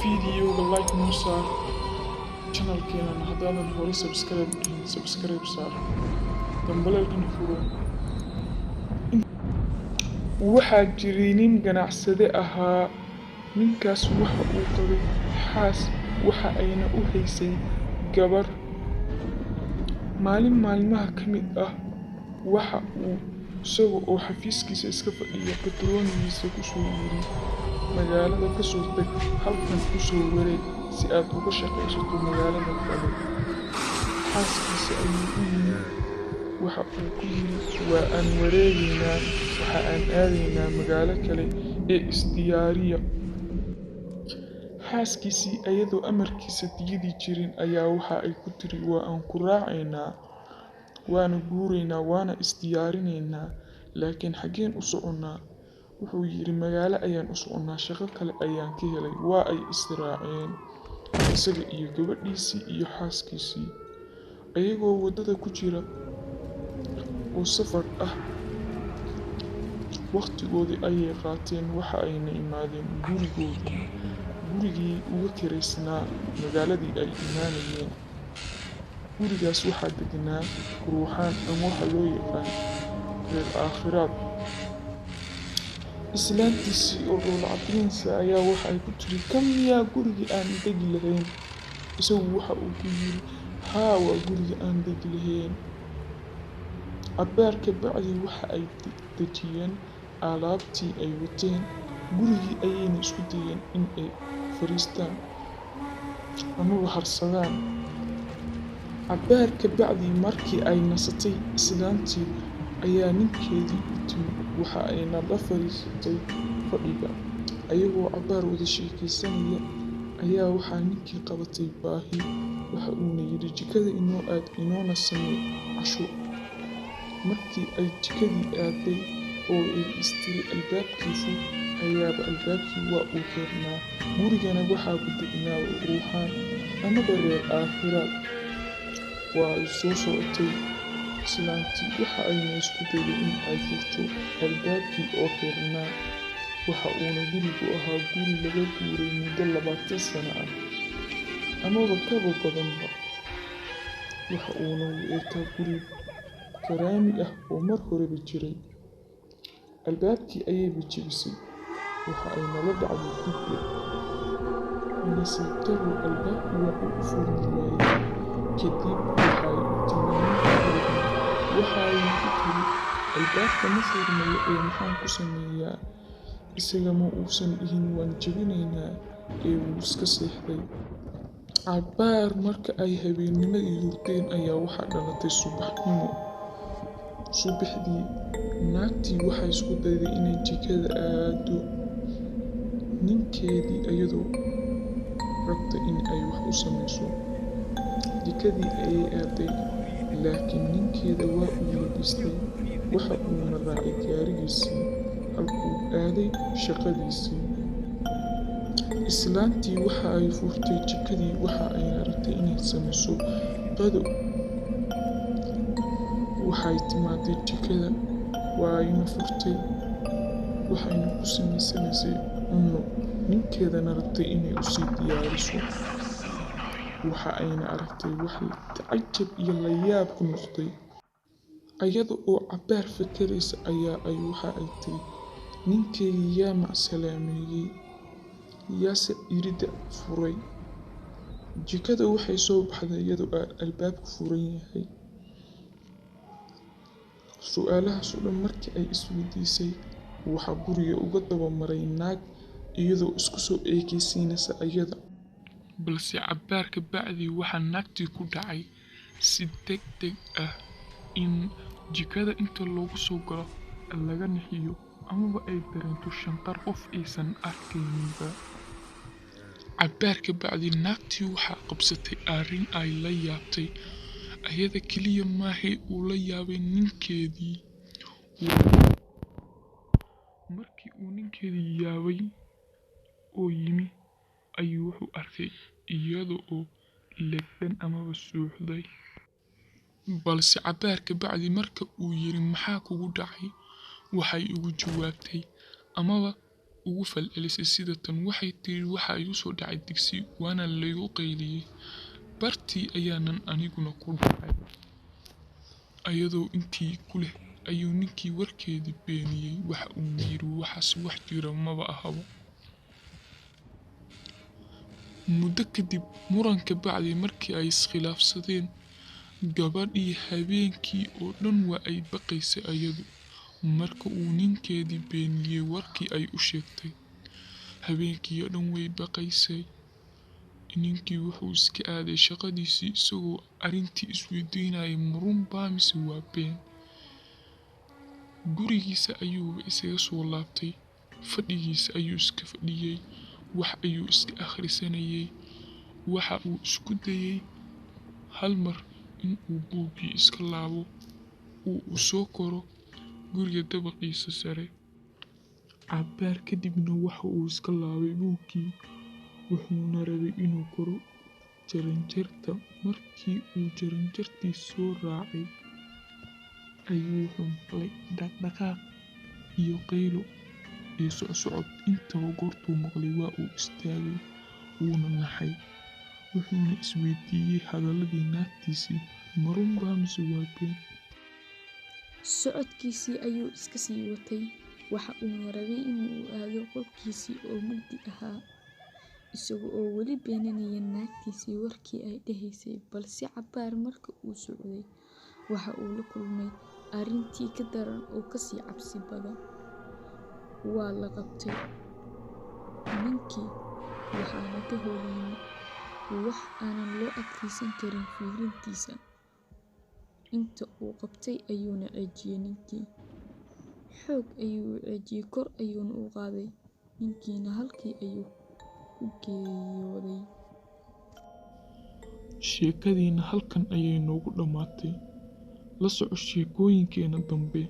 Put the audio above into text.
Videoga like noo saar, channelkeenana haddaadan hore subscribe dhihin subscribe saar, gambaleelkana furo. Waxaa jiray nin ganacsade ahaa. Ninkaas waxa uu qabay xaas, waxa ayna u haysay gabar. Maalin maalmaha ka mid ah waxa uu isaga oo xafiiskiisa iska fadhiya batroonigiisa kusoo yiri, magaalada kasoo tag, halkan usoo wareeg si aad uga shaqaysato magaalada kale. Xaaskiisa ayuu u yimid, waxa uu ku yiri, waa aan wareegaynaa, waxa aan aadaynaa magaalo kale ee isdiyaariya. Xaaskiisii ayadoo amarkiisa diidi jirin ayaa waxa ay ku tiri, waa aan ku raacaynaa, waana guuraynaa, waana isdiyaarinaynaa, laakiin xaggeen u soconnaa? Wuxuu yiri, magaalo ayaan u soconnaa, shaqo kale ayaan ka helay. Waa ay israaceen isaga iyo gabadhiisii iyo xaaskiisii. Ayagoo waddada ku jira oo safar ah, waqtigoodii ayay qaateen, waxa ayna imaadeen gurigoodii, gurigii uga kiraysnaa magaaladii ay imaanayeen. Gurigaas waxaa degnaa ruuxaan ama waxa loo yaqaan reer aakhiraad. Islaantiisii oo dhoola cadaynaysa ayaa waxa ay ku tiri, kan miyaa gurigii aan degi lahayn? Isagu waxa uu ku yiri, haa, waa gurigii aan degi lahayn. Cabbaar ka bacdi waxa ay dejiyeen alaabtii ay wateen, gurigii ayayna isku dayeen in ay fariistaan amaba harsadaan. Cabbaar ka bacdi markii ay nasatay islaantii ayaa ninkeedii u timid, waxa ayna la fariisatay fadhiga. Ayagoo cabbaar wada sheekaysanaya ayaa waxaa ninkii qabatay baahi, waxa uuna yidhi, jikada inoo aad, inoona samee casho. Markii ay jikadii aaday oo ay istiri albaabkii fur, ayaaba albaabkii waa uu xirnaa. Gurigana waxaa ku degnaa ruuxaan amaba reer aakhiraad. Waa ay soo socotay islaantii, waxa ayna isku dayday in ay furto albaabkii oo xirnaa. Waxa uuna gurigu ahaa guri laga guuray muddo 20 sano ah amaba kaba badanba. Waxa uuna u ekaa guri karaami ah oo mar horeba jiray. Albaabkii ayayba jebisay, waxa ayna la dhacday guriga. Nasiib darro, albaabkii waa uu u furmi waayay. Kadib waxay u timi ninkeedii, waxa ayna ku tiri, albaabka ma furmayo ee maxaan ku sameeyaa? Isaga ma uusan dhihin waan jebinaynaa ee wuu iska seexday. Cabbaar marka ay habeennimadii hurdeen ayaa waxaa dhalatay subaxnimo. Subaxdii naagtii waxay isku dayday inay jikada aado, ninkeedii ayadoo rabta in ay wax u samayso. Jikadii ayay aaday, laakiin ninkeeda waa uu labistay, waxa uuna raacay gaarigiisii halkuu aaday shaqadiisii. Islaantii waxa ay furtay jikadii, waxa ayna rabtay inay samayso qado. Waxay timaaday jikada, waa ayna furtay, waxayna ku samaysanaysay cunno, ninkeedana rabtay inay u sii diyaariso. Waxa ayna aragtay wax tacajab iyo layaab ku noqday. Ayada oo cabbaar fekeraysa ayaa ay waxa ay tiri, ninkeygii yaa macsalaameeyey, yaase iridda furay? Jikada waxay soo baxday iyadoo albaabku furan yahay. Su'aalahaas oo dhan markii ay isweydiisay, waxaa guriga uga daba maray naag iyadoo isku soo eekaysiinaysa ayada. Balse cabbaar ka bacdi waxaa naagtii ku dhacay si degdeg ah in jikada inta loogu soo galo laga nixiyo amaba ay dareento shanqar qof aysan arkayninba. Cabbaar ka bacdi naagtii waxaa qabsatay arrin ay la yaabtay. Ayada keliya maahay uu la yaabay ninkeedii. Markii uu ninkeedii yaabay oo yimi ayuu wuxuu arkay iyada oo legdan amaba suuxday. Balse cabbaar ka bacdi marka uu yiri, maxaa kugu dhacay? Waxay ugu jawaabtay amaba ugu falcelisay sida tan. Waxay tiri, waxa igu soo dhacay digsi, waana laygu qayliyey, bartii ayaanan aniguna ku dhacay. Ayadoo intii ku leh ayuu ninkii warkeedii beeniyey. Waxa uuna yiri, waxaas wax jira maba ahaba. Muddo kadib muran ka bacdi markii ay iskhilaafsadeen, gabadhii habeenkii oo dhan waa ay baqaysay ayadu marka uu ninkeedii beeniyey warkii ay u sheegtay. Habeenkii oo dhan way baqaysay. Ninkii wuxuu iska aaday shaqadiisii isagoo arrintii isweydiinayay, ma run baa mise waa been. Gurigiisa ayuuba isaga soo laabtay, fadhigiisa ayuu iska fadhiyey, wax ayuu iska akhrisanayay. Waxa uu isku dayay hal mar in uu buuggii iska laabo, uu u soo koro guriga dabaqiisa sare. Cabbaar kadibna waxa uu iska laabay buuggii, wuxuuna rabay inuu koro jaranjarta. Markii uu jaranjartii soo raacay ayuu wuxuu maqlay dhaqdhaqaaq iyo qaylo iyo socsocod. Intaba goortuu maqlay waa uu istaagay, wuuna naxay, wuxuuna isweydiiyey hadalladii naagtiisii, ma run baa mise waa been. Socodkiisii ayuu iska sii watay, waxa uuna rabay inuu aado qolkiisii oo mugdi ahaa, isaga oo weli beeninaya naagtiisii warkii ay dhahaysay. Balse cabbaar marka uu socday, waxa uu la kulmay arrintii ka daran oo kasii cabsi badan. Waa la qabtay ninkii, waxaana ka hor yimid wax aanan loo adkeysan karin fiirintiisa. Inta uu qabtay ayuuna ceejiyey ninkii. Xoog ayuu u ceejiyey, kor ayuuna u qaaday, ninkiina halkii ayuu ku geeriyooday. Sheekadiina halkan ayay noogu dhammaatay. La soco sheekooyinkeena dambe.